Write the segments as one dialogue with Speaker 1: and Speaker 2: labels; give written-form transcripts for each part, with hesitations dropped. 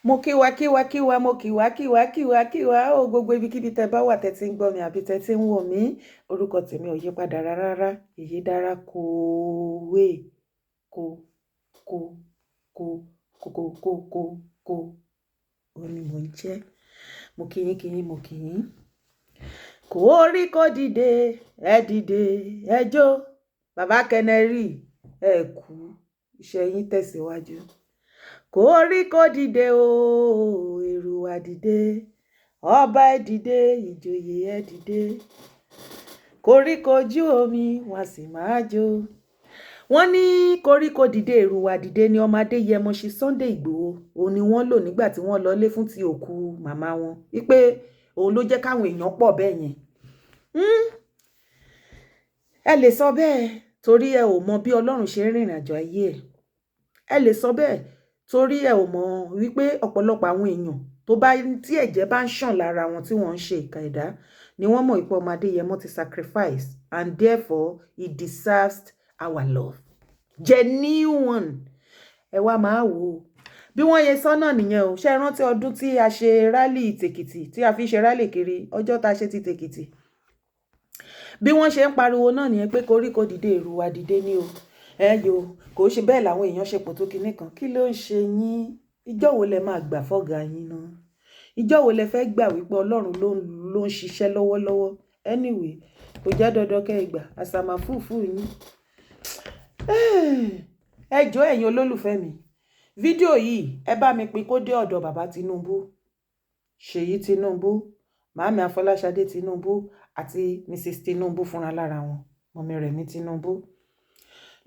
Speaker 1: Mo kí wa, kí wa, kí wa, mo kí wa, kí wa, kí wa, kí wa ó. Gbogbo ibikíbi tẹ bá wà, tẹ ti ń gbọ́ mi àbí tẹ ti ń wò mí, orúkọ tèmi ò yí padà rárá. Èyí dára kówé kó kó kó kó kó kó kó kó ó ní mò ń jẹ́. Mo kí yín, kí yín, mo kí yín. Kórí kó dìde, ẹ dìde, ẹ jó. Bàbá Kẹnẹrì, ẹ kú iṣẹ́ yín, tẹ̀síwájú. Kórí kó dìde o, èrò dìde, ọba ẹ dìde, ìjòyè ẹ dìde, koríko ojú omi wọn sì máa jó. Wọ́n ní koríko dìde, èrúwà dìde ní ọmọ Adéyẹmọ ṣe Sunday Ìgbòho. Òun ni wọ́n lò nígbà tí wọ́n lọlé fún ti òkú màmá wọn, wípé òun ló jẹ́ káwọn èèyàn pọ̀ bẹ́ẹ̀ yẹn. Ẹ lè sọ bẹ́ẹ̀ torí ẹ ò mọ bí Ọlọ́run ṣe ń rìnrìn àjò ayé ẹ̀. Ẹ lè sọ bẹ́ẹ̀ torí ẹ ò mọ̀ wípé ọ̀pọ̀lọpọ̀ àwọn èèyàn tó bá tí ẹ̀jẹ̀ bá ń ṣàn lára wọn tí wọ́n ń ṣe ìka ẹ̀dá ni wọ́n mọ̀ wípé ọmọ Adéyẹmọ ti sacrifice and therefore he deserves our love, genuine one. Ẹ wá máa wò ó bí wọ́n yẹ sọ́nà nìyẹn o. Ṣe é rántí ọdún tí a ṣe rally tèkìtì, tí a fi ṣe rally kiri, ọjọ́ tá a ṣe ti tèkìtì, bí wọ́n ṣe ń pariwo náà nìyẹn pé koríko dìde, èrúwà dìde ní o. Ẹ yo, kò ṣe bẹ́ẹ̀ làwọn èèyàn ṣe pọ̀ tó kinní kan. Kí ló ń ṣe yín? Ìjọ́ wo lẹ máa gbà fọ́gà yín náà? Ìjọ́ wo lẹ fẹ́ gbà wípé Ọlọ́run ló ń ṣiṣẹ́ lọ́wọ́lọ́wọ́? Anyway, kò jẹ́ dandan kẹ́ ẹ gbà àsàmà fúfú yín. Ẹ jọ̀ọ́, ẹ̀yin olólùfẹ́ mi, fídíò yìí, ẹ bá mi pín kó dé ọ̀dọ̀ bàbá Tinubu, Ṣèyí Tinubu, màámi Afọláṣadé Tinubu àti Mrs Tinubu fúnra lára wọn, mummy Rẹ̀mí Tinubu.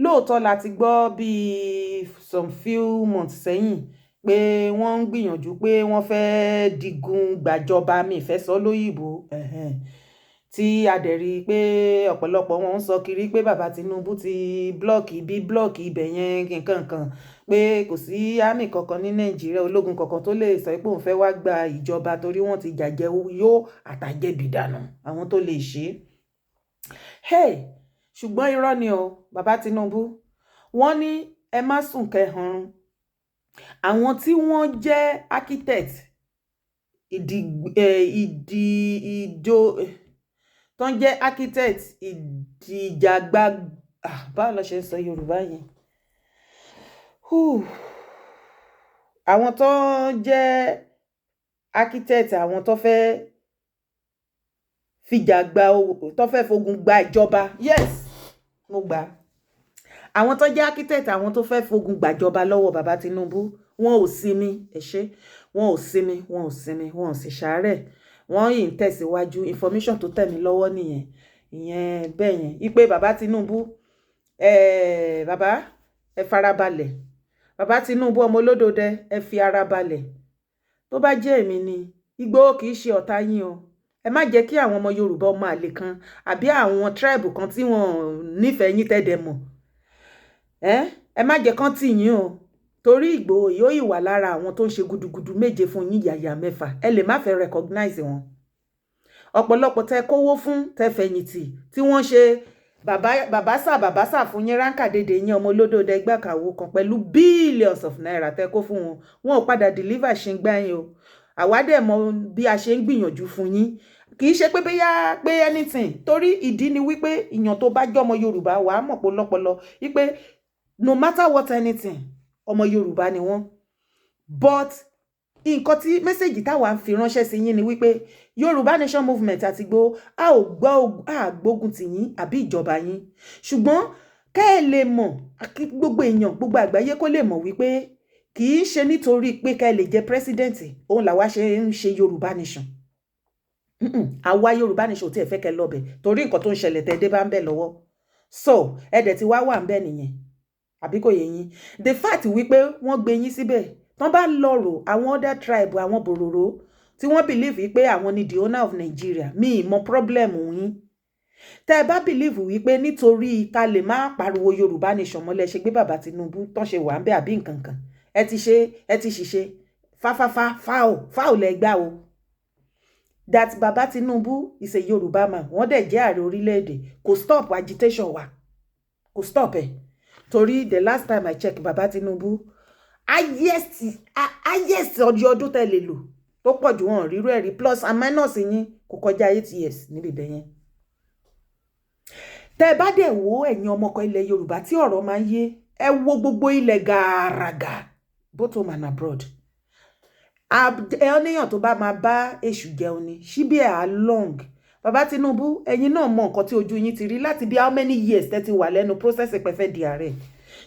Speaker 1: Lóòótọ́ la ti gbọ́ bíi some few months sẹ́yìn pé wọ́n ń gbìyànjú pé wọ́n fẹ́ẹ́ digun gbàjọba, mi ìfẹ́ sọ lóyìnbó, tí a dẹ̀ rí i pé ọ̀pọ̀lọpọ̀ wọn ń sọ kiri pé bàbá Tinubu ti block bí block ibẹ̀ yẹn nǹkan kan, pé kò sí army kankan ní Nàìjíríà, ológun kankan tó lè sọ pé òun fẹ́ wá gba ìjọba torí wọ́n ti jàjẹ́ yó àtàjẹbì dànù àwọn tó lè ṣe é. Hey, ṣùgbọ́n irọ́ ni o. Bàbá Tinubu, wọ́n ní ẹ má sùn kẹhànrún. Àwọn tí wọ́n jẹ́ architect ìdí ìdí ìjó tó ń jẹ́ architect ìdìjàgbá, báwo ló ṣe ń sọ Yorùbá yẹn? Àwọn tó ń jẹ́ architect, àwọn tó fẹ́ fìjà gba, tó fẹ́ fogun gba ìjọba, yes, mo gbà, àwọn tó jẹ́ architect, àwọn tó fẹ́ fogun gbàjọba lọ́wọ́ bàbá Tinubu, wọn ò sinmi. Ẹ ṣé, wọn ò sinmi, wọn ò sinmi, wọn ò sì ṣàárẹ̀, wọ́n yìí ń tẹ̀síwájú. Information tó tẹ̀ mí lọ́wọ́ nìyẹn. Ìyẹn bẹ́ẹ̀ yẹn ipe bàbá Tinubu, bàbá, ẹ farabalẹ̀. Bàbá Tinubu, ọmọ olódòdẹ, ẹ fi ara balẹ̀. Tó bá jẹ́ èmi ni, Ìgbòho kì í ṣe ọ̀tá yín o. Ẹ má jẹ́ kí àwọn ọmọ Yorùbá, ọmọ àlè kan àbí àwọn tribe kan tí wọ́n nífẹ̀ẹ́ yín tẹ́dẹ̀ mọ̀, ẹ má jẹ́ kán tì yín o, torí Ìgbòho yóò ìwà lára àwọn tó ń ṣe gudugudu méje fún yín, yàyà mẹ́fà. Ẹ lè má fẹ́ recognize wọn. Ọ̀pọ̀lọpọ̀ tẹ kówó fún, tẹ fẹ̀yìntì, tí wọ́n ṣe bàbá bàbá sà bàbá sà fún yín, ránkà dédé yín, ọmọ olódòdó ẹgbẹ́ àkàwọ́ kan pẹ̀lú billions of naira tẹ kó fún wọn, wọn ò padà deliver ṣe ń gbá yín o. Àwa dẹ̀ mọ bí a ṣe ń gbìyànjú fún yín. Kì í ṣe pé bóyá pé anything, torí ìdí ni wípé ìyàn tó bá jọmọ Yorùbá, wàá mọ̀ pé lọ́pọlọ wípé no matter what anything, ọmọ Yorùbá ni wọ́n. But nǹkan tí message táwa ń fi ránṣẹ́ sí yín ni wípé Yorùbá Nation Movement àti Ìgbòho, a ò gbọ́ àgbógun tì yín àbí ìjọba yín, ṣùgbọ́n kẹ́ ẹ lè mọ̀, kí gbogbo èèyàn, gbogbo àgbáyé kó lè mọ̀ wípé kì í ṣe nítorí pé kẹ́ ẹ lè jẹ president òun làwa ṣe ń ṣe Yorùbá Nation. Àwa Yorùbá Nation ò tí ẹ fẹ́ kẹ́ lọ́bẹ̀ torí nǹkan tó ń ṣẹlẹ̀ tẹ́ dé bá ń bẹ̀ lọ́wọ́. So ẹ dẹ̀ ti wá wà ń bẹ̀ nìyẹn, àbí kò yé yín? The fact wípé wọ́n gbé yín síbẹ̀, tán bá lọ rò àwọn other tribe, àwọn bòròró tí wọ́n believe wípé àwọn ni the owner of Nigeria, mi ì mọ problem yín. Tẹ́ ẹ bá believe wípé nítorí ká lè má pariwo Yorùbá Nation mọ́lẹ̀ ṣe gbé bàbá Tinubu tán ṣe wà ń bẹ̀ àbí nǹkan kan, ẹ ti ṣe, ẹ ti ṣiṣẹ́ fáfáfá fáò fáò lẹ gbá o. That bàbá Tinubu is a Yorùbá man, wọ́n dẹ̀ jẹ́ ààrẹ orílẹ̀-èdè, kò stop agitation wa, kò stop ẹ̀, torí the last time I check, bàbá Tinubu Highest ọjọ́ ọdún tẹ́ lè lò tó pọ̀ jù, wọn rírú ẹ̀rí plus and minus yín kò kọjá 8 years níbi ibẹ̀ yẹn. Tẹ́ ẹ bá dẹ̀ wo, ẹ̀yin ọmọkọ ilẹ̀ Yorùbá tí ọ̀rọ̀ máa ń yé, ẹ wo gbogbo ilẹ̀ gàràgà, both home and abroad. Ẹ ọ́níyàn tó bá máa bá èṣù jẹun ni síbí ẹ̀ á long. Bàbá Tinubu, ẹ̀yin náà mọ nǹkan tí ojú yín ti rí láti bí how many years tẹ́ ti wà lẹ́nu process pẹ̀fẹ́ di ààrẹ.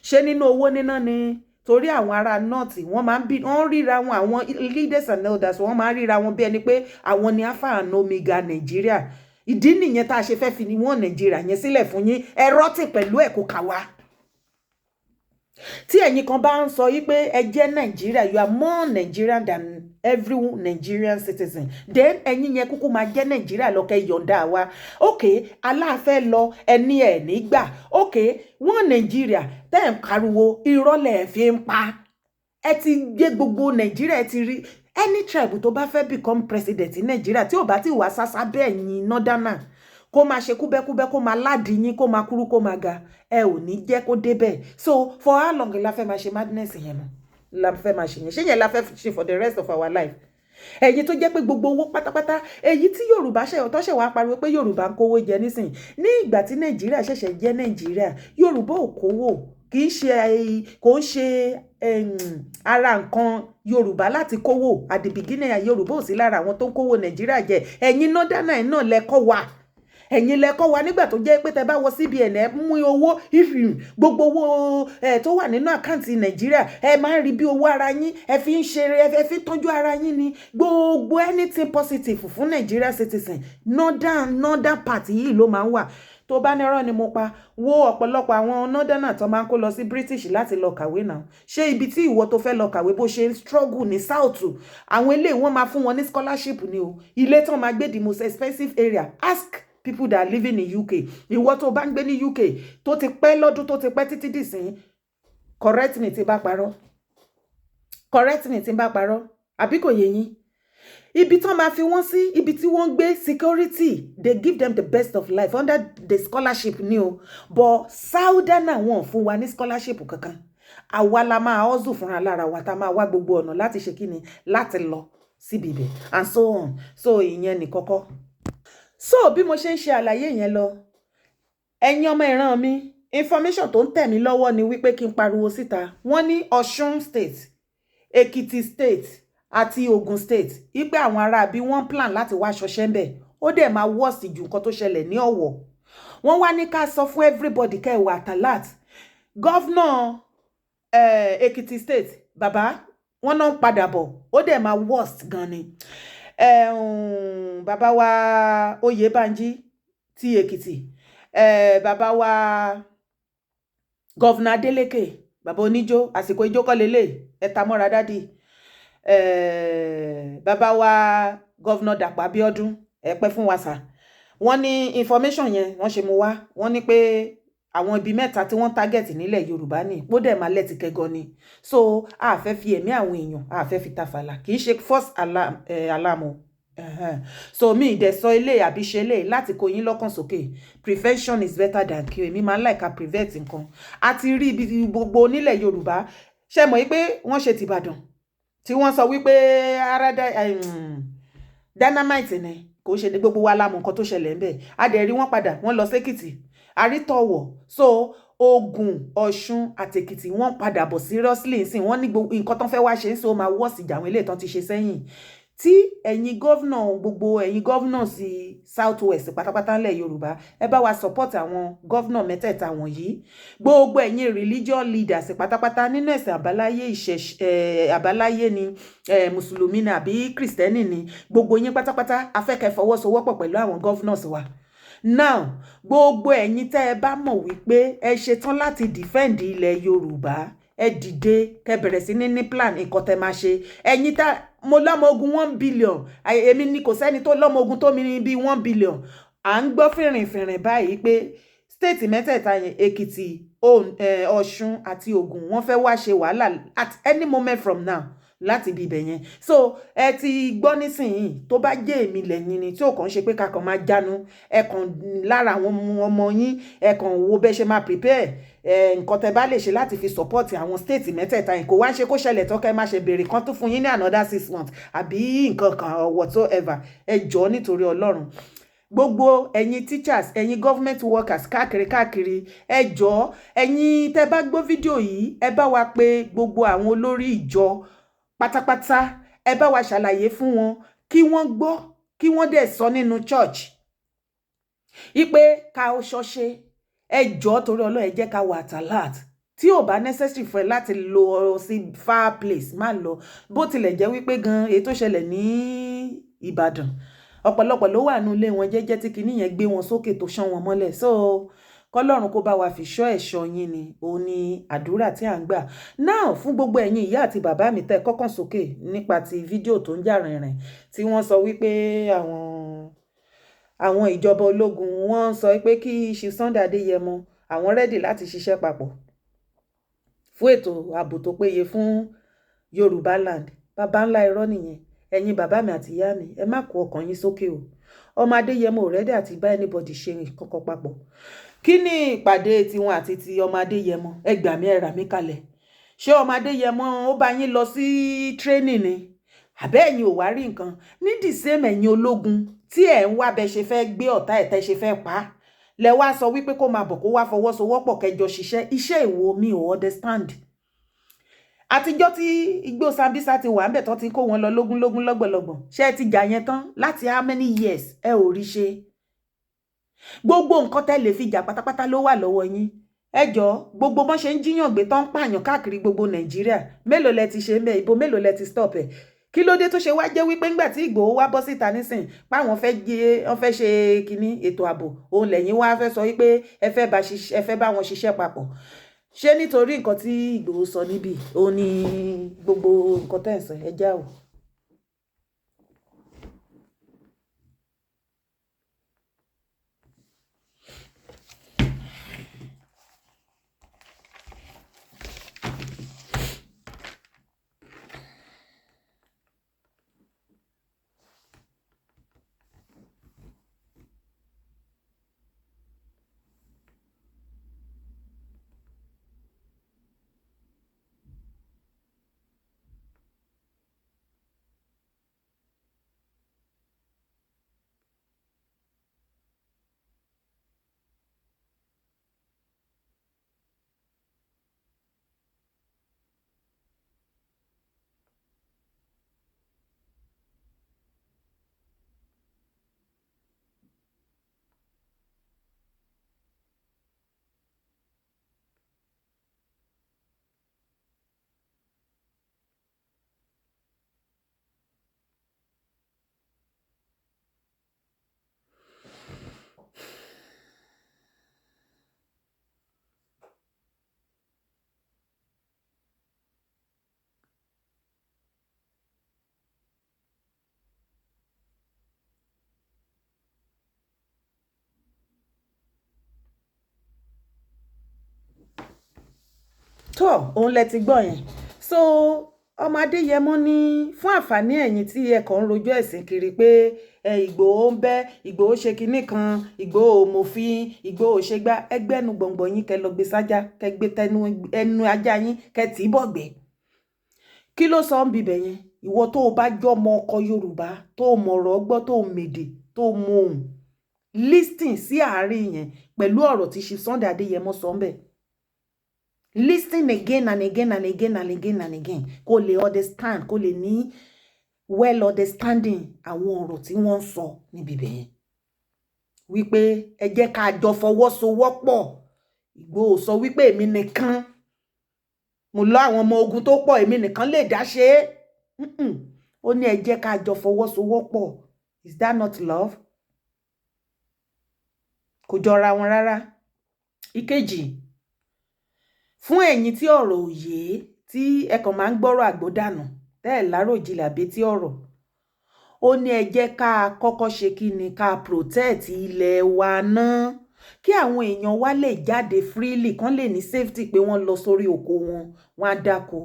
Speaker 1: Ṣé nínú owó níná ni? Torí àwọn ará North, wọ́n máa ń bí wọ́n ríra wọn, àwọn leaders and elders, wọ́n máa ń ríra wọn bí ẹni pé àwọn ni alpha and omega Nàìjíríà. Ìdí nìyẹn tá a ṣe fẹ́ fi wọ́n Nàìjíríà yẹn sílẹ̀ fún yín. Ẹ rọ́tì pẹ̀lú ẹ̀ kó kà wá. Tí ẹ̀yin kan bá ń sọ yí pé ẹ jẹ́ Nàìjíríà, you are more Nigerian than every Nigerian citizen, then ẹ̀yin yẹn kúkú máa jẹ́ Nàìjíríà lọ́kẹ́ yọ̀ǹda wa. Ok, aláàfẹ́ lọ ẹni ẹ̀ nígbà. Ok, wọ́n Nàìjíríà tẹ́ ẹ̀ ń pariwo, irọ́ lẹ̀ fi ń pa. Ẹ ti gbé gbogbo Nàìjíríà, ẹ ti rí any tribe tó bá fẹ́ become president ní Nàìjíríà, tí ò bá ti wà sásá bẹ́ẹ̀ yín northerner, kó máa ṣe kúbẹ́kúbẹ́, kó máa ládìí yín, kó máa kúrú, kó máa ga, ẹ ò ní jẹ́ kó débẹ̀. So for how long la fẹ́ máa ṣe madness yẹn mọ́? La fẹ́ máa ṣe yẹn, ṣé yẹn la fẹ́ ṣe for the rest of our life? Ẹ̀yin tó jẹ́ pé gbogbo owó pátápátá èyí tí Yorùbá ṣe ọ̀tọ́ ṣẹ̀ wá pariwo pé Yorùbá ń kówó jẹ nísìn. Ní ìgbà tí Nàìjíríà ṣẹ̀ṣẹ̀ jẹ́ Nàìjíríà, Yorùbá ò kówó. Kì í ṣe, kò ń ṣe ara nǹkan Yorùbá láti kówó. At the beginning, Yorùbá ò sí lára àwọn tó ń kówó Nàìjíríà jẹ. Ẹ̀yin northerner náà lẹ́kọ́ wa, ẹ̀yin lẹ́kọ́ wa. Nígbà tó jẹ́ pé tẹ bá wọ CBN, ẹ mú owó, gbogbo owó ẹ tó wà nínú account Nàìjíríà, ẹ máa ń rí bí owó ara yín, ẹ fi ń ṣe, ẹ fi tọ́jú ara yín ni. Gbogbo anything positive fún Nàìjíríà citizen, northern part yìí ló máa ń wà. Tó bá ní ọ̀rọ̀ ni mo pa, wo ọ̀pọ̀lọpọ̀ àwọn northerner tó máa ń kó lọ sí British láti lọ kàwé náà. Ṣé ibi tí ìwọ tó fẹ́ lọ kàwé, bó ṣe ń struggle ní South, àwọn eléyìí wọ́n máa fún wọn ní scholarship ni o. Ilé tán máa gbé, the most expensive area. Ask people that are living in UK. Ìwọ tó bá ń gbé ní UK tó ti pẹ́ lọ́dún, tó ti pẹ́ títí dìsín, correct me tí bá parọ́, correct me tí bá parọ́, àbí kò yé yín? Ibi tán máa fi wọ́n sí, ibi tí wọ́n ń gbé, security, they give them the best of life under the scholarship ni o. But southerner, wọn ò fún wa ní scholarship kankan. Àwa la máa hustle fúnra lára wa, tá máa wá gbogbo ọ̀nà láti ṣe kíni, láti lọ síbi ibẹ̀ and so on. So ìyẹn ní kọ́kọ́. So bí mo ṣe ń ṣe àlàyé yẹn lọ, ẹ̀yin ọmọ ìran mi, information tó ń tẹ̀ mí lọ́wọ́ ni wípé kí n pariwo síta. Wọ́n ní Ọ̀ṣun State, Èkìtì State àti Ogun State, wípé àwọn ará bí wọ́n plan láti wá ṣọṣẹ́ ń bẹ̀. Ó dẹ̀ máa worse ju nǹkan tó ṣẹlẹ̀ ní Ọ̀wọ̀. Wọ́n wá ní ká sọ fún everybody kẹ́ ẹ wà alert. Governor Èkìtì State, bàbá wọn náà ń padà bọ̀, ó dẹ̀ máa worst gan ni. Bàbá wa Oyèbánjí ti Èkìtì, bàbá wa Governor Adeleke, bàbá oníjó, àsìkò ijó kọ́ lélẹ̀, ẹ ta mọ́ra daddy. Bàbá wa Governor Dàpọ̀ Abíọ́dún, ẹ pẹ́ fún wa sà. Wọ́n ní information yẹn wọ́n ṣe mú wá. Wọ́n ní pé àwọn ibi mẹ́ta tí wọ́n target nílẹ̀ Yorùbá ní ó dẹ̀ máa lẹ́tìkẹ́ gan ni. So a fẹ́ fi ẹ̀mí àwọn èèyàn, a fẹ́ fi tafàlà. Kì í ṣe first alarm, alarm o. So mi ì dẹ̀ sọ ilé àbí ṣe ilé láti kó yín lọ́kàn sókè. Prevention is better than cure. Èmi máa ń like prevent nǹkan. A ti rí ibi gbogbo nílẹ̀ Yorùbá. Ṣe mọ̀ wípé wọ́n ṣe tìbàdàn tí wọ́n sọ wípé arada dynamite ni? Kò ṣe gbogbo wa la mọ̀ nǹkan tó ṣẹlẹ̀ ńbẹ̀. A dẹ̀ rí wọn padà, wọ́n lọ sékìtì àrítọ̀wọ̀. So Ògùn, Ọ̀ṣun àtèkìtì, wọ́n padà bọ̀ seriously nsìn. Wọ́n ní gbogbo nǹkan tó ń fẹ́ wá ṣe ń sọ máa worse ìjà àwọn eléyìí tán ti ṣe sẹ́yìn. Tí ẹ̀yin governor, gbogbo ẹ̀yin governor sí South West pátápátá ńlẹ̀ Yorùbá, ẹ bá wa support àwọn governor mẹ́tẹ̀ẹ̀ta wọ̀nyí. Gbogbo ẹ̀yin religion leaders pátápátá nínú ẹ̀sìn àbáláyé, ìṣẹ̀ àbáláyé ni, mùsùlùmí ni àbí kìrìsìtẹ́nì ni, gbogbo yín pátápátá, a fẹ́ kẹ́ fọwọ́sowọ́pọ̀ pẹ̀lú àwọn governors wa. Now, gbogbo ẹ̀yin tẹ́ ẹ bá mọ̀ wípé ẹ ṣetán láti defend ilẹ̀ Yorùbá, ẹ dìde kẹ́ bẹ̀rẹ̀ sí ní plan nǹkan tẹ́ máa ṣe. Ẹ̀yin tá mo lọ́mọ ogun 1 billion, èmi ni kò sẹ́ni tó lọ́mọ ogun tó mi ní bíi 1 billion. À ń gbọ́ fìrìnfìrìn báyìí pé state mẹ́tẹ̀ẹ̀ta yẹn, Èkìtì, Ọ̀ṣun àti Ògùn, wọ́n fẹ́ wá ṣe wàhálà at any moment from now láti ibi ibẹ̀ yẹn. So ẹ ti gbọ́ nísìnyìí, tó bá jẹ́ èmi lẹ́yìn ni, tí ò kàn ṣe pé kakàn máa jánu, ẹ kàn lára àwọn ọmọ yín, ẹ kàn wo bẹ́ ṣe máa prepare. Nǹkan tẹ́ bá lè ṣe láti fi support àwọn state mẹ́tẹ̀ẹ̀ta yìí, kò wá ń ṣe kó ṣẹlẹ̀ tán, kẹ́ má ṣe béèrè kan tó fún yín ní another 6 months àbí nǹkan kan or whatsoever. Ẹ jọ̀ọ́, nítorí Ọlọ́run, gbogbo ẹ̀yin teachers, ẹ̀yin government workers káàkiri káàkiri, ẹ jọ̀ọ́, ẹ̀yin tẹ́ bá gbọ́ fídíò yìí, ẹ bá wa pè gbogbo àwọn olórí ìjọ pátápátá, ẹ bá wa ṣàlàyé fún wọn kí wọ́n gbọ́, kí wọ́n dẹ̀ sọ nínú church ipe ká ó ṣọ́ṣe. Ẹ jọ̀ọ́, torí Ọlọ́run, ẹ jẹ́ ká wà at alert. Tí ò bá necessary fún ẹ láti lọ sí far place, má lọ. Bó tilẹ̀ jẹ́ wípé gan, èyí tó ṣẹlẹ̀ ní Ìbàdàn, ọ̀pọ̀lọpọ̀ ló wà nínú ilé wọn jẹ́jẹ́ tí kinní yẹn gbé wọn sókè tó ṣán wọn mọ́lẹ̀. So kọ́lọ́run kó bá wa fi ṣọ́ ẹ̀ṣọ́ yín ni, òun ni àdúrà tí à ń gbà now. Fún gbogbo ẹ̀yin ìyá àti bàbá mi tẹ́ kọ́kàn sókè nípa ti fídíò tó ń jà rìnrìn tí wọ́n sọ wípé àwọn ìjọba ológun, wọ́n sọ pé kí Chief Sunday Adéyẹmọ, àwọn ready láti ṣiṣẹ́ papọ̀ fún ètò ààbò tó péye fún Yorùbá land, bàbá ńlá irọ́ nìyẹn. Ẹ̀yin bàbá mi àti ìyá mi, ẹ má kó ọkàn yín sókè o. Ọmọ Adéyẹmọ ò ready àti bá anybody ṣe kankan papọ̀. Kí ni ìpàdé tiwọn àti ti ọmọ Adéyẹmọ? Ẹ gbà mí, ẹ rà mí kalẹ̀. Ṣé ọmọ Adéyẹmọ ó bá yín lọ sí training ni, àbẹ́ ẹ̀yin ò wá rí nǹkan ní the same? Ẹ̀yin ológun tí ẹ̀ ń wá bẹ ṣe fẹ́ gbé ọ̀tá ẹ̀ tẹ́ ṣe fẹ́ pa á, lẹ wá sọ wípé kó máa bọ̀, kó wá fọwọ́sowọ́pọ̀ kẹjọ ṣiṣẹ́. Iṣẹ́ ìwo? Mi ò understand. Àtijọ́ tí igbó Sambisa ti wà ńbẹ̀ tó ti kó wọn lọ lógún lógún, lọ́gbọ̀lọ́gbọ̀n, ṣé ẹ ti jà yẹn tán láti how many years? Ẹ ò rí ṣe. Gbogbo nǹkan tẹ́ lè fi jà pátápátá ló wà lọ́wọ́ yín. Ẹ jọ, gbogbo bọ́n ṣe ń jíyàn gbé tán, ń pààyàn káàkiri gbogbo Nàìjíríà, mélòó lẹ ti ṣe ń bẹ? Ìbò mélòó lẹ ti stop ẹ? Kí ló dé tó ṣe wá jẹ́ wípé ńgbà tí Ìgbòho wá bọ́ síta nísìn páwọn fẹ́ gé, wọ́n fẹ́ ṣe kínní ètò ààbò, òun lẹ́yìn wá fẹ́ sọ wípé ẹ fẹ́ bá wọn ṣiṣẹ́ papọ̀? Ṣé nítorí nǹkan tí Ìgbòho sọ níbí òun ni gbogbo nǹkan tẹ̀ ń sọ? Ẹ já o. Tó, òun lẹ ti gbọ́ yẹn. So ọmọ Adéyẹmọ ní fún àǹfààní ẹ̀yin tí ẹ kàn ń rojọ́ ẹ̀sìn kiri pé ẹ Ìgbòho ń bẹ, Ìgbòho ṣe kinní kan, Ìgbòho mòfin, Ìgbòho ṣe gbá, ẹgbẹ́nu gbọ̀ngbọ̀n yín, kẹ lọ gbé sájà, kẹ gbé tẹnu ẹnu ajá yín, kẹ tì í bọ̀gbẹ́. Kí ló sọ ń bibẹ̀ yẹn? Ìwọ tó o bá jọmọ ọkọ Yorùbá, tó o mọ̀rọ̀ gbọ́, tó o mèdè, tó o mọ ohùn, listen sí àárín yẹn pẹ̀lú ọ̀rọ̀ tí Chief Sunday Adéyẹmọ sọ ń bẹ̀. Listen again and again and again and again and again, kó lè understand, kó lè ní well understanding àwọn ọ̀rọ̀ tí wọ́n ń sọ níbi bẹ́ẹ̀, wípé ẹ jẹ́ ká jọ fọwọ́sowọ́pọ̀. Ìgbòho sọ wípé èmi nìkan mo lọ àwọn ọmọ ogun tó pọ̀, èmi nìkan lè dá ṣe é. Ó ní ẹ jẹ́ ká jọ fọwọ́sowọ́pọ̀. Is that not love? Kò jọra wọn rárá. Ìkejì, fún ẹ̀yin tí ọ̀rọ̀ ò yé, tí ẹ kàn máa ń gbọ́rọ̀ àgbọ́dànù, tẹ́ ẹ̀ láròjinlẹ̀ àbí tí ọ̀rọ̀, ó ní ẹ jẹ́ ká kọ́kọ́ ṣe kí ni? Ká protect ilẹ̀ wa náà, kí àwọn èèyàn wa lè jáde freely, kán lè ní safety pé wọ́n lọ sórí oko wọn, wọ́n á dáko.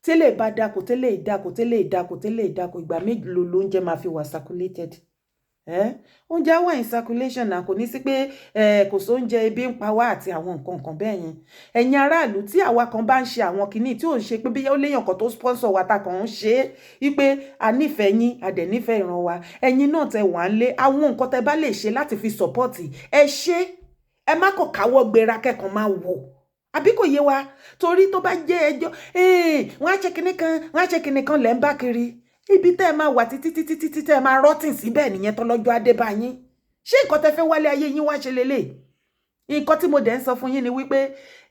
Speaker 1: Tẹ́lẹ̀ bá dáko, tẹ́lẹ̀ dáko, tẹ́lẹ̀ dáko, tẹ́lẹ̀ dáko, ìgbà mélòó lóúnjẹ máa fi wà circulated? Oúnjẹ á wà in circulation náà, kò ní sí pé kò sóúnjẹ, ebi ń pa wá àti àwọn nǹkan kan bẹ́ẹ̀ yẹn. Ẹ̀yin aráàlú, tí àwa kan bá ń ṣe àwọn kinní tí ò ń ṣe pé bí ó léèyàn kan tó sponsor wa, ta kàn ń ṣe é wípé a nífẹ̀ẹ́ yín, a dẹ̀ nífẹ̀ẹ́ ìran wa, ẹ̀yin náà tẹ wà ń lé, àwọn nǹkan tẹ bá lè ṣe láti fi support, ẹ ṣe. Ẹ má kàn káwọ́ gbéra kẹ́kàn máa wò, àbí kò yé wa? Torí tó bá jẹ́ ẹjọ́ wọ́n á ṣe kinní kan, wọ́n á ṣe kinní kan lẹ́ ń bá kiri, ibi tẹ́ ẹ máa wà títí títí títí tẹ́ ẹ máa rot síbẹ̀ nìyẹn tọ́lọ́jọ́ adé bá yín. Ṣé nǹkan tẹ́ fẹ́ wálé ayé yín wá ṣe lélẹ̀? Nǹkan tí mo dẹ̀ ń sọ fún yín ni wípé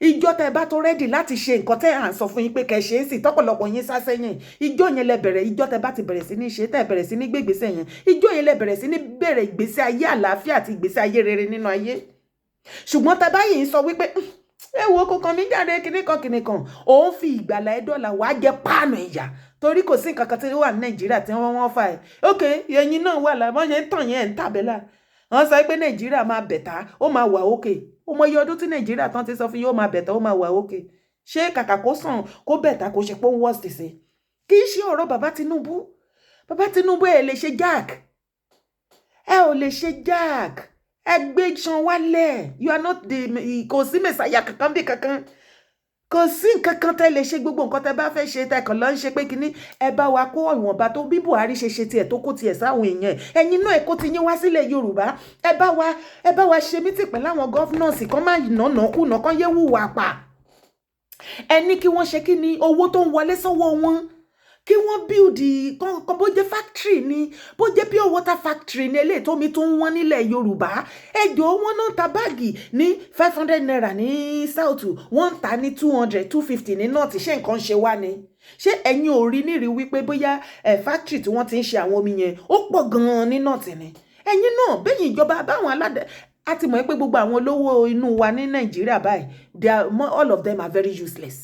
Speaker 1: ìjọ tẹ́ ẹ bá tó ready láti ṣe nǹkan tẹ́ à ń sọ fún yín pé kẹ́ ṣe é sì, tọ́pọ̀lọpọ̀ yín sá sẹ́yìn, ìjọ yẹn lẹ bẹ̀rẹ̀. Ìjọ tẹ́ bá ti bẹ̀rẹ̀ sí ní ṣe, tẹ́ bẹ̀rẹ̀ sí ní gbé ìgbésẹ̀ yẹn, ìjọ yẹn lẹ bẹ̀rẹ̀ sí ní bẹ̀rẹ̀ ìgbésí ayé àlàáfíà àti ìgbésí ayé rere nínú ayé. Ṣùgbọ́n tẹ́ báyìí ń sọ wípé, "Ẹ wo, kò kàn mí jáde," kinní kan kinní kan, òun fi ìgbàlà ẹ dọ́là, wàá jẹ páànù ìyà, torí kò sí nǹkan kan tí ó wà ní Nàìjíríà tí wọ́n fà ẹ́. Ok, ẹ̀yin náà wà láwọn ṣe ń tàn yẹn, ẹ̀ ń tàbẹ́là. Wọ́n sọ pé Nàìjíríà máa better, ó máa wà okay. Ó mọ iye ọdún tí Nàìjíríà tán ti sọ fún yín ó máa better, ó máa wà okay? Ṣé kàkà kó sàn kó better, kó ṣe pé ó ń worst sí? Kì í ṣe ọ̀rọ̀ bàbá Tinubu. Bàbá Tinubu, ẹ̀ lè ṣe jack, ẹ ò lè ṣe jack. Ẹ gbé iṣan wálẹ̀. You are not the, kò sí messiah kankan bí kankan, kò sí nǹkan kan tẹ́ lè ṣe. Gbogbo nǹkan tẹ́ bá fẹ́ ṣe, tẹ́ kàn lọ ń ṣe pé kínní, ẹ bá wa kó ìwọ̀nba tó bí Buhari ṣe ṣe tiẹ̀, tó kó tiẹ̀ sáwọn èèyàn ẹ̀, ẹ̀yin náà ẹ kó ti yín wá sílẹ̀ Yorùbá. Ẹ bá wa ṣe meeting pẹ̀lú àwọn governors kan, má nànà kùnà kan yé wùwà pa. Ẹ ní kí wọ́n ṣe kí ni owó tó ń wọlé sọ́wọ́ wọn, kí wọ́n build kan, bó jẹ́ factory ni, bó jẹ́ pure water factory ni, eléyìí tómi tó ń wọ́n nílẹ̀ Yorùbá. Ẹjọ́, wọn náà ta báàgì ní ₦500 ní south, wọ́n ń ta ní 200, 250 ní north. Ṣé nǹkan ṣe wá ni? Ṣé ẹ̀yin ò rí nírí wípé bóyá factory tí wọ́n ti ń ṣe àwọn omi yẹn, ó pọ̀ gan-an ní north ni? Ẹ̀yin náà bẹ́yìn ìjọba báwọn aládẹ a ti mọ̀ pé gbogbo àwọn olówó inú wa ní Nàìjíríà báyìí, they are, all of them are very useless.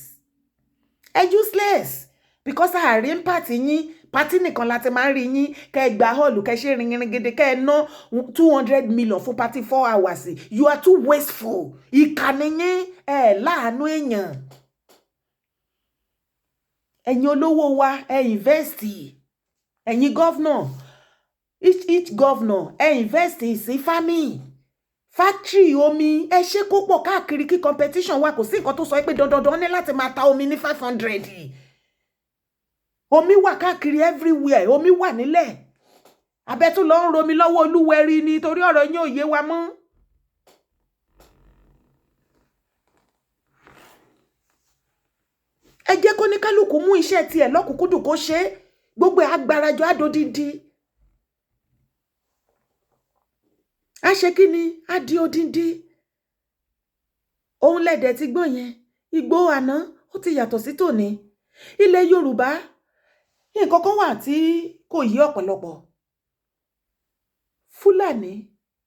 Speaker 1: Ẹ useless, because àárín party yín, party nìkan la ti máa ń rí yín, kẹ́ ẹ gba hall, kẹ́ ẹ ṣe ringingidi, kẹ́ ẹ ná 200 million fún party 4 hours. You are too wasteful. Ìkànnì yín, ẹ láàánú èèyàn. Ẹ̀yin olówó wa, ẹ invest. Ẹ̀yin governor, each governor, ẹ invest sí farming, factory omi. Ẹ ṣe kó pọ̀ káàkiri, kí competition wà. Kò sí nǹkan tó sọ pé dandandan ní láti máa ta omi ní 500. Omi wà káàkiri everywhere, omi wà nílẹ̀. Abẹ́tún lọ ń romi lọ́wọ́ olúwẹ̀rí ni, torí ọ̀rọ̀ yín ò yé wa mọ́. Ẹ jẹ́ kó ní kálukú mú iṣẹ́ tiẹ̀ lọ́kùnkúndùn, kó ṣe é, gbogbo ẹ̀ agbárajọ àdódídí. A ṣe kí ni? Á di odindi. Òun lẹ̀dẹ̀ ti gbọ́n yẹn. Ìgbó àná ó ti yàtọ̀ sí tòní. Ilẹ̀ Yorùbá, nǹkan kan wà tí kò yí ọ̀pọ̀lọpọ̀. Fúlàní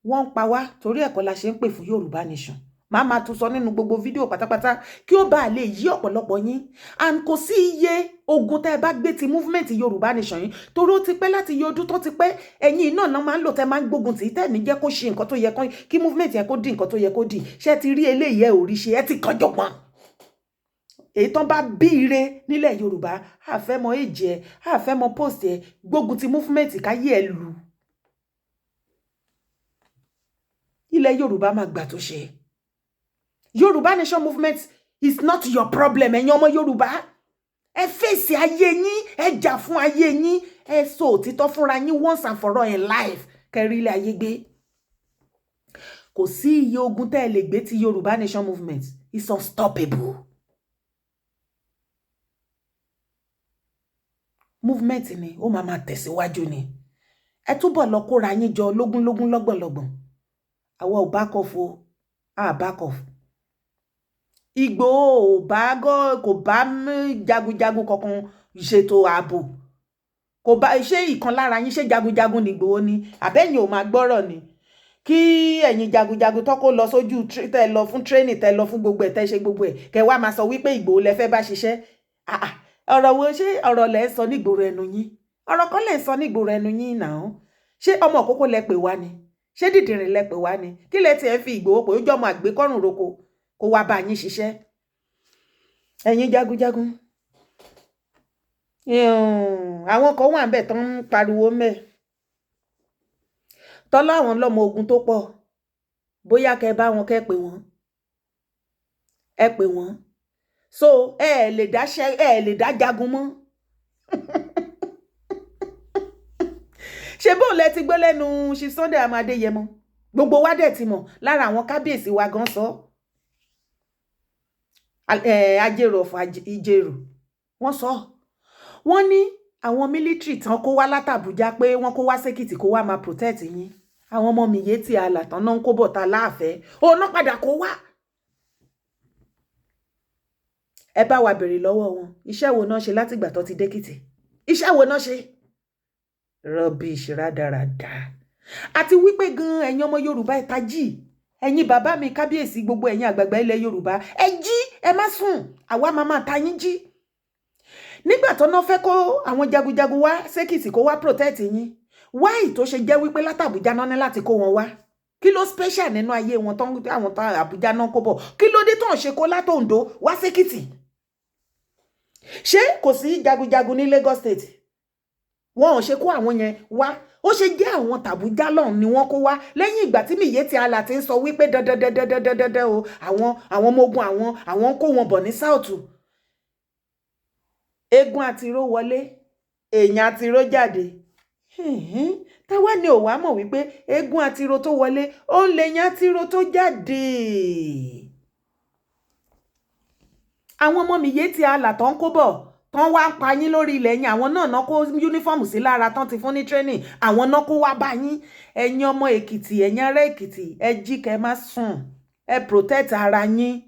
Speaker 1: wọ́n ń pa wá, torí ẹ̀kọ́ la ṣe ń pè fún Yorùbá nation. Màá máa tún sọ nínú gbogbo fídíò pátápátá kí ó bàa lè yí ọ̀pọ̀lọpọ̀ yín. And kò sí iye ogun tẹ́ ẹ bá gbé ti movement Yorùbá nation yín, torí ó ti pẹ́, láti iye ọdún tó ti pẹ́, ẹ̀yin náà náà máa ń lò, tẹ́ máa ń gbógun tì í, tẹ́ ní jẹ́ kó ṣe nǹkan tó yẹ kí movement yẹn kó di nǹkan tó yẹ kó di. Ṣé ti rí eléyìí? Ẹ ò rí ṣe, ẹ ti kànjọ̀gbọ́n. Èyí tán bá bí ire nílẹ̀ Yorùbá, àfẹ́mọ èjì ẹ, àfẹ́mọ post ẹ, gbógun ti movement káyé ẹ lù. Ilẹ̀ Yorùbá máa gbà tó ṣe. Yorùbá nation movement is not your problem. Ẹ̀yin ọmọ Yorùbá, ẹ fèsì ayé yín, ẹ jà fún ayé yín, ẹ sọ òtítọ́ fúnra yín once and for all in life, kẹrí ilé ayé gbé. Kò sí iye ogun tẹ́ ẹ lè gbé ti Yorùbá nation movement is unstoppable. Movement ni ó máa máa tẹ̀síwájú ni. Ẹ túbọ̀ lọ kóra yín jọ lógúnlógún, lọ́gbọ̀nlọ́gbọ̀n. Àwa ò back off o, a back off. Ìgbòho ò bá kò bá jagunjagun kankan ṣètò ààbò, kò bá ṣé ìkan lára yín ṣé jagunjagun ní Ìgbòho ni? Àbẹ́yìn ò máa gbọ́rọ̀ ni kí ẹ̀yin jagunjagun tó kó lọ sójú, tẹ́ lọ fún training, tẹ́ lọ fún gbogbo ẹ̀, tẹ́ ṣe gbogbo ẹ̀, kẹ́ wá máa sọ wípé Ìgbòho lẹ fẹ́ bá ṣiṣẹ́. Ọ̀rọ̀ wo? Ṣé ọ̀rọ̀ lẹ sọ nígboro ẹnu yín? Ọ̀rọ̀ kan lẹ sọ nígboro ẹnu yín náà. Ṣé ọmọ òkókó lẹ pè wá ni? Ṣé dìdìrìn lẹ pè wá ni? Kí lẹ tiẹ̀ fi Ìgbòho pé ó jọmọ àgbékọ́rùn roko kó wá bá yín ṣiṣẹ́? Ẹ̀yin jagunjagun, àwọn kan wà níbẹ̀ tó ń pariwo mẹ́. Tọ́lá àwọn lọ́mọ ogun tó pọ̀, bóyá kẹ́ bá wọn, kẹ́ pè wọ́n, ẹ pè wọ́n. So ẹ lè dáṣẹ, ẹ lè dá jagun mọ́. Ṣé bóun lẹ ti gbọ́ lẹ́nu Chief Sunday Adéyẹmọ? Gbogbo wa dẹ̀ ti mọ̀, lára àwọn kábíyèsí wa gan sọ, Ajérò ọ̀fọ̀ Ìjẹ̀rò, wọ́n sọ, wọ́n ní àwọn military tán kó wá látàbújá pé wọ́n kó wá sékìtì kó wá máa protect yín. Àwọn ọmọ Miyetti Allah tán náà ń kó bọ̀ ta láàfẹ́ òun náà padà kó wá. Ẹ bá wa bèrè lọ́wọ́ wọn, iṣẹ́ wo náà ṣe látìgbà tó ti dÉkìtì? Iṣẹ́ wo náà ṣe? Rubbish, rádaràda. Àti wípé gan, ẹ̀yin ọmọ Yorùbá, ẹ tají. Ẹ̀yin bàbá mi kábíyèsí, gbogbo ẹ̀yin àgbààgbà ilẹ̀ Yorùbá, ẹ jí, ẹ má sùn. Àwa máa máa ta yín jí. Nígbà tó náà fẹ́ kó àwọn jagunjagun wá sékìtì kó wá protect yín, why tó ṣe jẹ́ wípé látàbújá náà ní láti kó wọn wá? Kí ló special nínú ayé wọn tó àwọn tó Àbújá náà kó bọ̀? Kí ló dé tó ń ṣe kó látòǹdó wá sékìtì? Ṣé kò sí jagunjagun ní Lagos State? Wọn ò ṣe kó àwọn yẹn wá. Ó ṣe jẹ́ àwọn tàbújá lọ́hùn ni wọ́n kó wá, lẹ́yìn ìgbà tí Miyetti Allah ti ń sọ wípé dandan dandan dandan dandan o, àwọn ọmọ ogun àwọn ń kó wọn bọ̀ ní south. Eégún àtiró wọlé, èèyàn àtiró jáde. Táwa ni ò wá mọ̀ wípé eégún àtiró tó wọlé, ó ń lè yan àtiró tó jáde? Àwọn ọmọ Miyetti Allah tó ń kó bọ̀ tán wá ń pa yín lórí ilẹ̀ yín, àwọn náà náà kó uniform sí lára tán ti fún ní training, àwọn náà kó wá bá yín. Ẹ̀yin ọmọ Èkìtì, ẹ̀yin ará Èkìtì, ẹ jí kẹ́ má sùn, ẹ protect ara yín.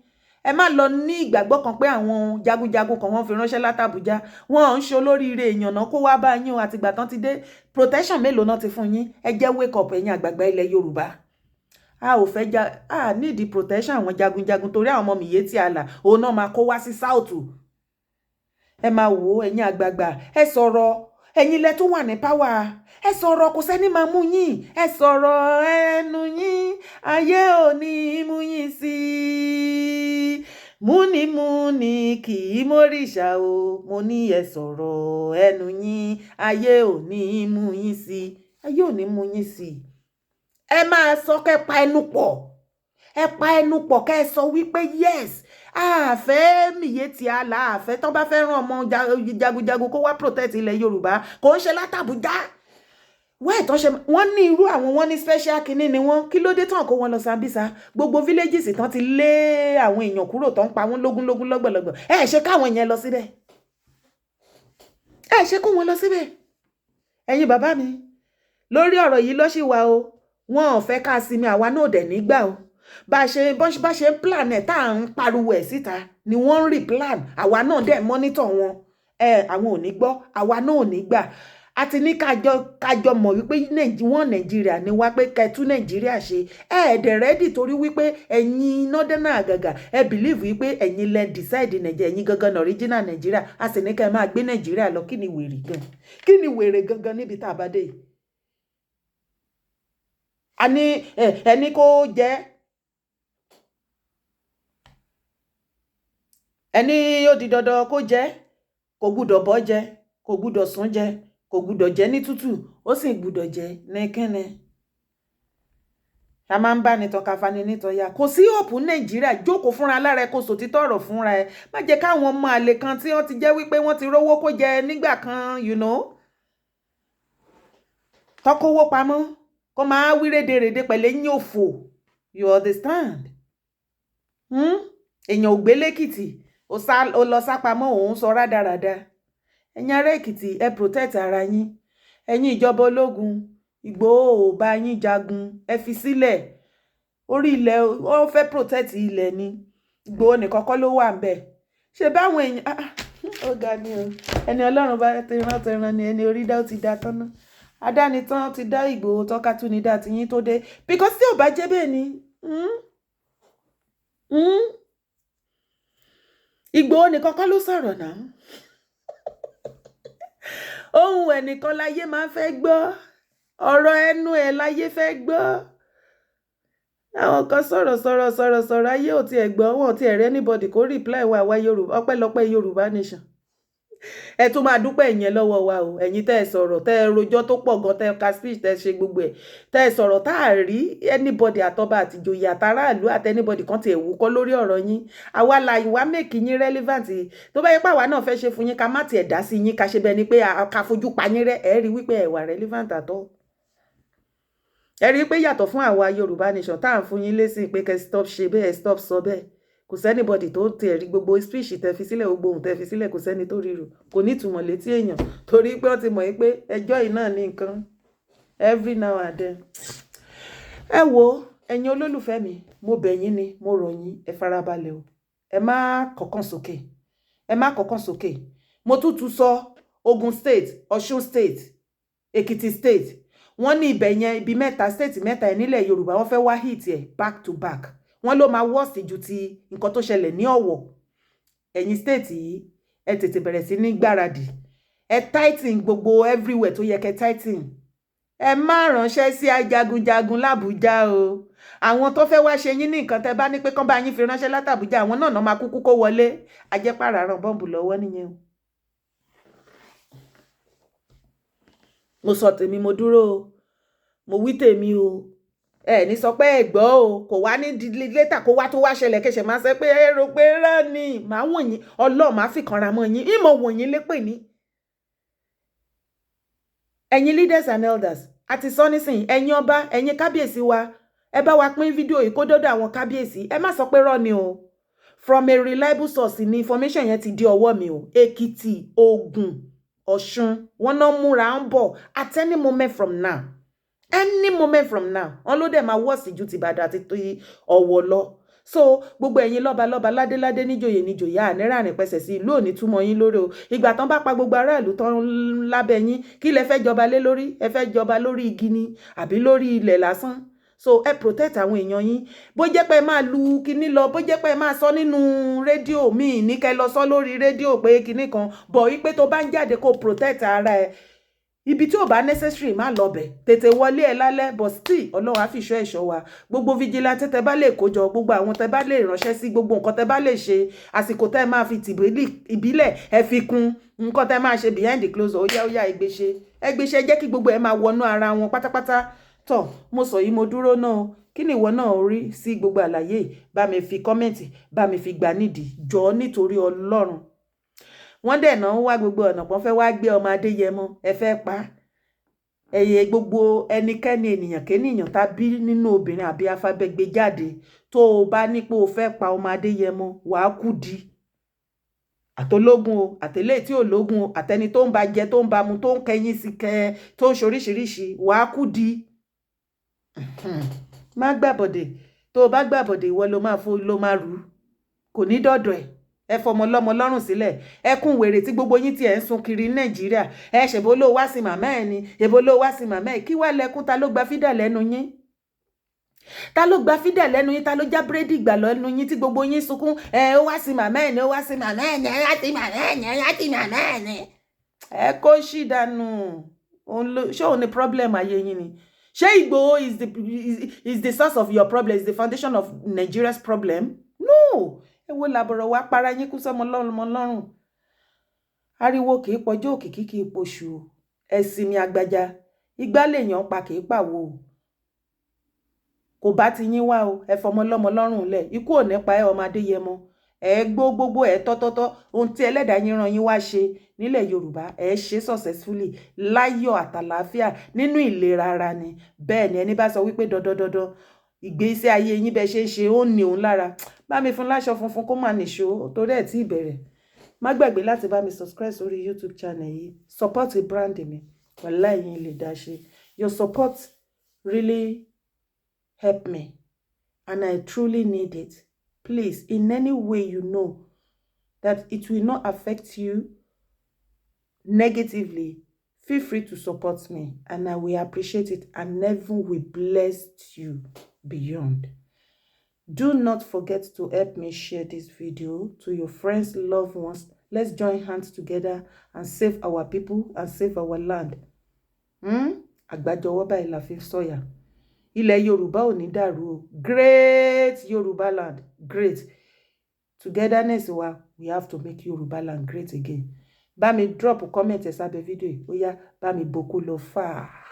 Speaker 1: Ẹ má lọ ní ìgbàgbọ́ kan pé àwọn jagunjagun kan wọ́n fi ránṣẹ́ látàbújá. Wọ́n ń ṣe olóríire èèyàn náà kó wá bá yín o. Àtìgbà tán ti dé, protection mélòó náà ti fún yín? Ẹ jẹ́ wake up, ẹ̀yin àgbààgbà ilẹ̀ Yorùbá. A ò fẹ́ ja, a need protection àwọn jagunjagun, torí àwọn ọmọ Miyetti Allah òun náà máa kó wá sí south. Ẹ máa wò ó, ẹ̀yin àgbààgbà, ẹ sọ̀rọ̀. Ẹ̀yin lẹ tún wà ní power, ẹ sọ̀rọ̀, kò sẹ́ni máa mú yín. Ẹ sọ̀rọ̀ ẹnu yín, ayé ò ní mú yín sí i. Múnimúni kì í mórìṣà o. Mo ní ẹ sọ̀rọ̀ ẹnu yín, ayé ò ní mú yín sí i, ayé ò ní mú yín sí i. Ẹ máa sọ, kẹ́ pa ẹnu pọ̀, ẹ pa ẹnu pọ̀, kẹ́ ẹ sọ wípé yes, àfẹ́ Miyetti Allah, àfẹ́ tán bá fẹ́ rán ọmọ jagunjagun kó wá protect ilẹ̀ Yorùbá, kò ń ṣe látàbújá. Wẹ́ẹ̀ tán ṣe wọ́n ní irú àwọn, wọ́n ní special kinní ni wọ́n. Kí ló dé tán kó wọn lọ Sambisa? Gbogbo villages tán ti lé àwọn èèyàn kúrò, tán pa wọ́n lógúnlógún, lọ́gbọ̀lọ́gbọ̀, ẹ ṣe káwọn yẹn lọ síbẹ̀, ẹ ṣe kó wọn lọ síbẹ̀. Ẹ̀yin bàbá mi, lórí ọ̀rọ̀ yìí ló ṣì wà o. Wọn ò fẹ́ ká sinmi, àwa náà dẹ̀ nígbà o. Bá ṣe ń plan ẹ̀ tá à ń pariwo ẹ̀ síta ni wọ́n ń replan. Àwa náà dẹ̀ monitor wọn. Ẹ àwọn ò ní gbọ́, àwa náà ò ní gbà. A ti ní kájọ mọ̀ wípé wọ́n Nàìjíríà ni wá pé kẹtú Nàìjíríà ṣe. Ẹ ẹ̀dẹ̀ ready, torí wípé ẹ̀yin northern àgàgà, ẹ believe wípé ẹ̀yin lẹ decide Nàìjíríà, ẹ̀yin gangan ní original Nàìjíríà. A sì ní ká ẹ máa gbé Nàìjíríà lọ. Kí ni wèrè gan? Kí ni wèrè gangan níbi tá a bá dé yìí? A ní ẹni kó jẹ́ ẹni ó di dandan kó jẹ́, kò gbúdọ̀ bọ́ jẹ, kò gbúdọ̀ sún jẹ, kò gbúdọ̀ jẹ ní tútù, ó sì gbúdọ̀ jẹ ní kínni. A máa ń bá ní tọ́ka fani nítọ́ya. Kò sí hope Nàìjíríà. Jókòó fúnra lára ẹ, kó sòtítọ́ ọ̀rọ̀ fúnra ẹ. Má jẹ́ káwọn ọmọ àlè kan tí wọ́n ti jẹ́ wípé wọ́n ti rówó kó jẹ nígbà kan, tọ́kówó pamọ́, kó máa wí rédèrèdè pẹ̀lú eyín òfò. You understand? Èèyàn ò gbé lẹ́kìtì, ó lọ sápamọ́, òun sọ rádaràda. Ẹ̀yin ará Èkìtì, ẹ protect ara yín. Ẹ̀yin ìjọba ológun, Ìgbòho ò bá yín jagun, ẹ fi sílẹ̀. Orí ilẹ̀ ó fẹ́ protect ilẹ̀ ni. Ìgbòho nìkan kọ́ ló wà ń bẹ̀. Ṣe báwọn èèyàn, ah, ah, ó ga ni o. Ẹni Ọlọ́run bá ti rán ti rán ni, ẹni orí dá ó ti dá tán ná. Adánitán ti dá Ìgbòho tán, ká tún ní dá tiyín tó dé, because tí ò bá jẹ́ bẹ́ẹ̀ ni, Ìgbòho nìkan kọ́ ló sọ̀rọ̀ náà. Ohun ẹnìkan láyé máa ń fẹ́ gbọ́, ọ̀rọ̀ ẹnu ẹ̀ láyé fẹ́ gbọ́. Àwọn kan sọ̀rọ̀ sọ̀rọ̀ sọ̀rọ̀ sọ̀rọ̀, ayé ò tiẹ̀ gbọ́, wọn ò tiẹ̀ rí anybody kó reply wa. Àwa Yorùbá, ọpẹ́lọpẹ́ Yorùbá nation. Ẹ tún máa dúpẹ́ ìyẹn lọ́wọ́ wa o. Ẹ̀yin tẹ́ ẹ sọ̀rọ̀, tẹ́ ẹ rojọ́ tó pọ̀ gan, tẹ́ ẹ ka speech, tẹ́ ẹ ṣe gbogbo ẹ̀, tẹ́ ẹ sọ̀rọ̀ tá a rí anybody, àtọba àtìjòyè, àtàráàlú àti anybody kan ti ẹ̀wù kọ́ lórí ọ̀rọ̀ yín. Àwa la ìwà make yín relevant. Tó bá yẹ pé àwa náà fẹ́ ṣe fún yín, ká má tiẹ̀ dá sí yín, ká ṣe bẹ́ẹ̀ ni pé ká fojú pa yín rẹ́, ẹ rí wípé ẹ wà relevant àtọ́. Ẹ rí i pé yàtọ̀ fún àwa Yorùbá Nation tá à ń fún yín lésì pé kẹ́ stop ṣe bẹ́ẹ̀, stop sọ bẹ́ẹ̀, kò sí anybody tó tiẹ̀ rí gbogbo speech tẹ́ fi sílẹ̀, gbogbo ohun tẹ́ fi sílẹ̀. Kò sẹ́ni tó ríro, kò ní ìtumọ̀ létí èèyàn, torí pé wọ́n ti mọ̀ pé ẹjọ́ yìí náà ní nǹkan every now and then. Ẹ wo, ẹ̀yin olólùfẹ́ mi, mo bẹ̀ yín ni, mo rọ̀ yín, ẹ farabalẹ̀ o. Ẹ má kọ̀kan sókè, ẹ má kọ̀kan sókè. Mo tún tún sọ, Ogun State, Ọ̀ṣun State, Èkìtì State, wọ́n ní ibẹ̀ yẹn, ibi mẹ́ta, state mẹ́ta ẹ̀ nílẹ̀ Yorùbá, wọ́n fẹ́ wá hit ẹ̀ back to back. Wọ́n ló máa worse ju ti nǹkan tó ṣẹlẹ̀ ní Ọ̀wọ̀. Ẹ̀yin state yìí, ẹ tètè bẹ̀rẹ̀ sí ní gbáradì. Ẹ tighten gbogbo everywhere tó yẹ kẹ́ tighten. Ẹ má ránṣẹ́ sí ajagunjagun làbújá o. Àwọn tó fẹ́ wá ṣe yín ní nǹkan, tẹ́ bá ní pé kán bá yín fi ránṣẹ́ látàbújá, àwọn náà máa kúkú kó wọlé. Ajẹ́pàrà ràn bọ́ǹbù lọ́wọ́ nìyẹn o. Mo sọ tèmi, mo dúró o, mo wí tèmi o. Ẹ ní sọ pé ẹ gbọ́ o, kò wá ní later kó wá tó wá ṣẹlẹ̀ kẹsẹ̀ máa sọ pé ẹ rò pé rán ni màá wọ̀nyí. Ọlọ́ọ̀ máa fìkanra mọ́ yín, ìmọ̀ wọ̀nyí lépè ní. Ẹ̀yin leaders and elders, àti sọ nísìnyí, ẹ̀yin ọba, ẹ̀yin kábíyèsí wa, ẹ bá wa pín fídíò yìí kó dọ́dọ̀ àwọn kábíyèsí. Ẹ má sọ pé rọ́ ni o. From a reliable source ni information yẹn ti di ọwọ́ mi o. Èkìtì, Ògùn, Ọ̀ṣun, wọn náà múra ń bọ̀ at any moment from now, any moment from now. Wọn ló dẹ̀ máa worse ju ti Ìbàdàn àti Ọ̀wọ̀ lọ. So gbogbo ẹ̀yin lọ́balọ́ba, ládéládé, níjòyè níjòyè, ànírànì pẹ̀sẹ̀ sí ìlú òní túmọ̀ yín lórí o. Ìgbà tán bá pa gbogbo aráàlú tán lábẹ́ yín, kí lẹ fẹ́ jọba lé lórí? Ẹ fẹ́ jọba lórí igi ni àbí lórí ilẹ̀ lásán? So ẹ protect àwọn èèyàn yín. Bó jẹ́ pé ẹ máa lu kinní lọ, bó jẹ́ pé ẹ máa sọ nínú rédíò míì ní kẹ́ lọ sọ lórí rédíò pé kinní kan bọ̀ wípé tó bá ń jáde, kó protect ara ẹ. Ibi tí ò bá necessary, má lọ bẹ̀, tètè wọlé ẹ lálẹ́. But still, Ọlọ́run á fi ìṣọ́ ẹ̀ṣọ́ wa. Gbogbo vigilante tẹ bá lè kójọ, gbogbo àwọn tẹ bá lè ránṣẹ́ sí, gbogbo nǹkan tẹ bá lè ṣe, àsìkò tẹ máa fi tìbílẹ̀ ìbílẹ̀ ẹ fi kún nǹkan tẹ máa ṣe behind the close. Ó yá, ó yá, ẹgbẹ́ṣe, ẹgbẹ́ṣe, jẹ́ kí gbogbo ẹ máa wọnú ara wọn pátápátá. Tọ́ mo sọ yìí, mo dúró náà. Kí ni ìwọ náà rí sí gbogbo àlàyé? Bá mi fi comment, bá mi fi gbà nídìí jọ, nítorí Ọlọ́run. Wọ́n dẹ̀ náà ń wá gbogbo ọ̀nà kan fẹ́ wá gbé ọmọ Adéyẹmọ, ẹ fẹ́ pa ẹ̀yẹ. Gbogbo ẹnikẹ́ni, ènìyàn kéníyàn tá bí nínú obìnrin àbí afábẹ́gbé jáde, tó o bá ní pé o fẹ́ pa ọmọ Adéyẹmọ, wàá kú di àtológun o, àtẹlẹ tí ò lógun o, àtẹni tó ń ba jẹ, tó ń ba mu, tó ń kẹyìn sí kẹ, tó ń ṣoríṣiríṣi, wàá kú di. Má gbàbọ̀dè. Tó o bá gbàbọ̀dè, ìwọ ló máa fún ló máa rú, kò ní dọ̀dọ̀ ẹ̀. Ẹ fọmọ lọ́mọ lọ́rùn sílẹ̀. Ẹkún wèrè tí gbogbo yín tiẹ̀ ń sun kiri ní Nàìjíríà, ẹ ṣèbó ló wá sí màmá ẹ ni, èbó ló wá sí màmá ẹ, kí wàá lẹkún? Ta ló gba fídà lẹ́nu yín? Ta ló gba fídà lẹ́nu yín? Ta ló já búrẹ́dì gbà lẹ́nu yín tí gbogbo yín sunkún? Ẹ ó wá sí màmá ẹ ni, ó wá sí màmá ẹ ni, ẹ wá sí màmá ẹ ni, ẹ wá sí màmá ẹ ni. Ẹ kó ṣì dànù. Ṣé òun ni problem ayé yín ni? Ṣé Ìgbòho is the source of your problem, is the foundation of Nigeria's problem? No. Ẹ wo làbọ̀rọ̀ wá para yín kú sọmọ lọ́rùn lọ́rùn. Ariwo kì í pọjọ́, òkìkí kì í poṣù. Ẹ̀sìn mi àgbàjá igbá lèèyàn pa, kì í pàwọ́ o. Kò bá ti yín wá o. Ẹ fọmọ lọ́mọ lọ́rùn lẹ̀. Ikú ò ní pa ẹ́, ọmọ Adéyẹmọ. Ẹ gbó gbogbo ẹ tọ́tọ́tọ́. Ohun tí ẹlẹ́dàá yín rán yín wá ṣe nílẹ̀ Yorùbá, ẹ ṣe successfully, láyọ̀ àtàlàáfíà, nínú ìlera ara ni. Bẹ́ẹ̀ ni ẹni bá sọ wípé dandan dandan ìgbésí ayé yín bẹ́ẹ̀ ṣe ń ṣe, ó ní òun lára. Bá mi fún láṣọ funfun kó má nìṣó, torí ẹ̀ tí ìbẹ̀rẹ̀. Má gbàgbé láti bá mi subscribe sórí YouTube channel yìí. Support brand mi, wàláhì yín lè dá ṣe. Your support really help me and I truly need it. Please, in any way you know that it will not affect you negatively, feel free to support me and I will appreciate it and heaven will bless you beyond. Do not forget to help me share this video to your friends, loved ones. Let's join hands together and save our people and save our land. Àgbájọwọ́ báyìí la fi sọ̀yà. Ilẹ̀ Yorùbá ò ní dàrú o. Great Yorùbá land, great. Togetherness wa, we have to make Yorùbá land great again. Bá mi drop comment ẹ sábẹ́ fídíò yìí. Ó yá, bá mi boko lọ fà á.